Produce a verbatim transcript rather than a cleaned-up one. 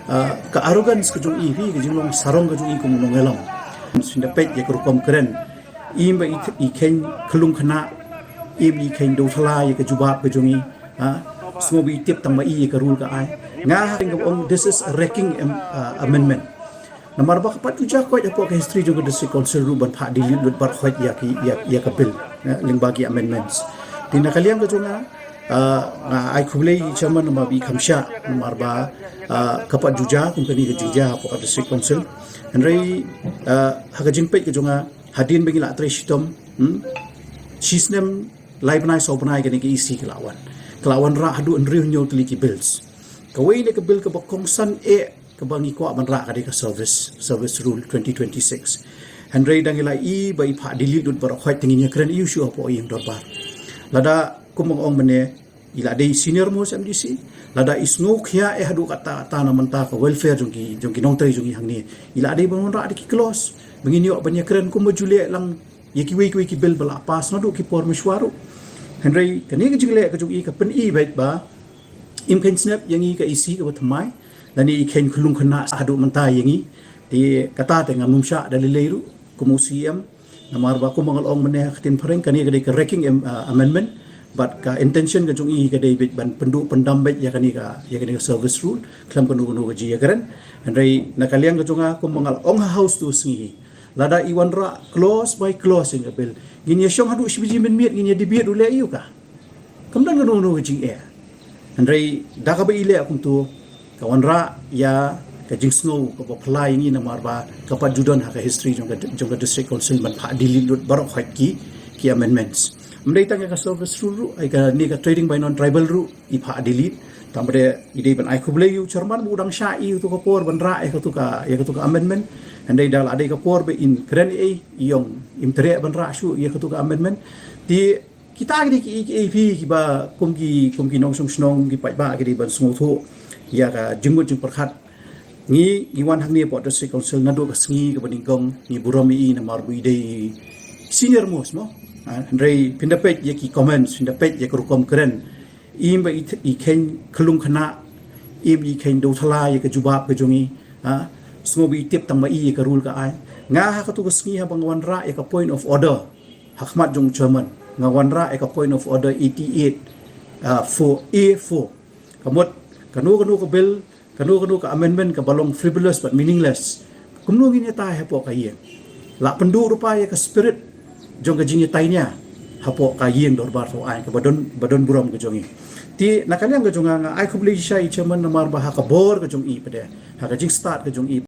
Ah, ka arrogance ka jong i, phi, ka jinglong sarong ka jong i kum u nongïalam. Sngewbha peit ïa ka rukom kren. Im ba i, i kheiñ khyllung khynnah, im i kheiñ dewthala ïa ka jubab ka jong i. Ha? Sngewbha i tip tang ba i ïa ka rule ka ai. Nga ha ka ong, this is a wrecking am-, ah, amendment. Namar ba ka pat ju jia koit hapoh ka history jong ka District Council ruh ban phah delete lut baroh khoit ïa ki, ïa, ïa ka bill, eh, lyngba ki amendments. Te na ka liang ka jong nga, ah, nga ai khublei ïa i chairman namar ba i kham shah, namar ba, ah, ka pat ju jia kum kane ka jingjia hapoh ka District Council. Hynrei, ah, ha ka jingpeit ka jong nga, hadien ba ngi la trei shitom, hmm? Shisnem lai bnai saw bnai kane ka E C ka la wan. Ka la wanrah haduh hynriew hynñiew tylli ki bills. Kawei na ka bill kaba kongsan eh kaba ngi kwah ban rah ka dei ka service, service rule twenty twenty-six. Hynrei dang i la i ba i phah delete lut baroh khoit, te ngin ïakren ïa u shuh hapoh ïing dorbar. Lada kum ba nga ong mynne, i la dei senior most M D C, lada i sngewkhia eh haduh katta katta na bynta ka welfare jong ki, jong ki nongtrei jong ngi hangne, i la dei ban wanrah da ki clause ba ngin ïoh ban ïakren kumba ju leh lang ïa kiwei kiwei ki bill ba la pass naduh ki por mynshuwa ruh. Hynrei kane ka jingleh ka jong i ka pyni beit ba im kheiñ snep ïa ngi ka E C kaba thymmai, lane i kheiñ khyllung khynnah haduh mynta ïa ngi. Te kata te ngam nym shah da lei lei ruh kum u C M. Namar ba kum ba nga la ong mynne ha ka ktien phareng, kane ka dei ka wrecking am-, ah, amendment. Bad ka intention ka jong i ka dei beit ban pynduh pyndam beit ïa kane ka, ïa kane ka service rule khlem kano kano ka jingïakren. Hynrei na ka liang ka jong nga, kum ba nga la ong ha House tu sngi hi, lada i wanrah clause by clause ïa ka bill, ngin ïa shong haduh shi baje mynmiet ngin ïa debate ruh leh ïa ka. Kam don kano kano ka jingeh. Hynrei da kaba i leh kumtu, ka wanrah ïa ka jingsngew kaba phylla ïa ngi namar ba ka pat ju don ha ka history jong ka, jong ka District Council ban phah delete lut baroh khoit ki, ki amendments. Ym dei tang ïa ka service rule ruh, ïa kane ka trading by non-tribal ruh i phah delete. Tang ba dei i dei ban ai khublei ïa u chairman ba u dang shah ïa katu ka por ban rah ïa katu ka, ïa katu ka amendment. Hynrei da la dei ka por ba in kren ei, i ong im treh ban rah shuh ïa katu ka amendment. Te kita ki dei ki, ki, ki, kiba kum ki, kum ki nongshong shnong, ki paidbah ki dei ban sngewthuh ïa ka jingmut jingpyrkhat. Ngi, ngi wan hangne hapoh District Council naduh ka sngi kaba nyngkong, ngi burom ïa i namar ba i dei senior most mo. Ah, hynrei phin da peit ïa ki comments, phin da peit ïa ka rukom kren. Im ba i, i kheiñ khyllung khynnah, im i kheiñ dewthala ïa ka jubab ka jong i. Ha? Sngewbha i tip tang ba i ïa ka rule ka ai. Nga ha katu ka sngi haba nga wanrah ïa ka point of order ha khmat jong u chairman, nga wanrah ïa ka point of order eighty-eight, ah, four A four. Ka mut kano kano ka bill, kano kano ka amendment kaba long frivolous bad meaningless, kumno ngin ïatai hapoh ka ïing? La pynduh ruh pat ïa ka spirit jong ka jingïatai nia hapoh ka ïing dorbar thaw aiñ kaba don, ba don burom ka jong i. Te na ka liang ka jong nga, nga ai khublei shisha ïa i chairman namar ba ha ka bor ka jong i pat de, ha ka jingstad ka jong i